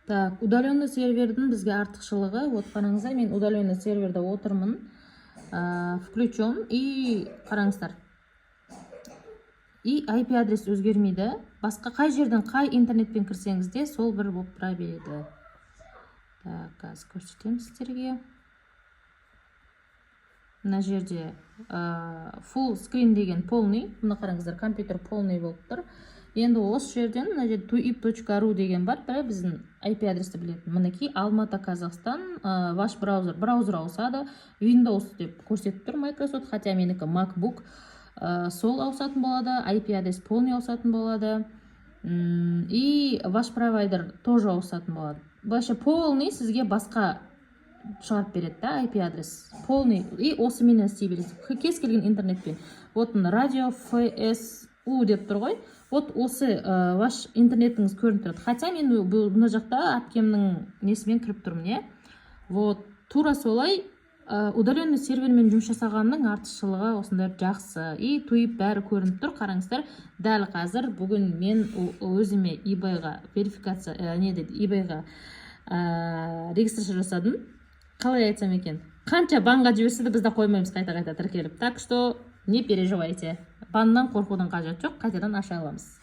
Так, удаленный сервердің бізге артықшылығы, вот қараңыздар, мен удаленный серверде отырмын, включен, и қараңыздар, и IP адрес өзгермейді. Басқа қай жерден, қай интернетпен кірсеңіз де, сол бір болып тұра береді. Так, қазір көрсетемін сіздерге. Мына жерде full screen деген полный, мына қараңыздар, компьютер полный болып тұр. Енді осы жерден, мына жерде tuip.ru деген бар, да, біздің IP адресті білетін. Мінекей, Алматы, Қазақстан, ваш браузер, браузер ауысады, Windows деп көрсетіп тұр Microsoft, хотя менікі MacBook, сол ауысатын болады, IP адрес полный ауысатын болады. И ваш провайдер тоже ауысатын болады. Былайша, полный сізге басқа шығарып береді да, IP адрес полный, и осыменен істей бересіз кез келген интернетпен. Вот мына радио ФСУ деп тұр ғой, вот осы ваш интернетіңіз көрініп тұрады, хотя мен бұл мына жақта әпкемнің несімен кіріп тұрмын, иә. Вот тура солай, удаленный сервермен жұмыс жасағанның артықшылығы осындай жақсы. И туип бәрі көрініп тұр, қараңыздар. Дәл қазір бүгін мен өзіме eBay-ға верификация, не дейді, eBay-ға регистрация жасадым. Қалай айтсам екен, қанша банға жіберсе де, біз де қоймаймыз қайта қайта тіркеліп. Так что не переживайте, баннан қорқудың қажеті жоқ, қайтадан аша аламыз.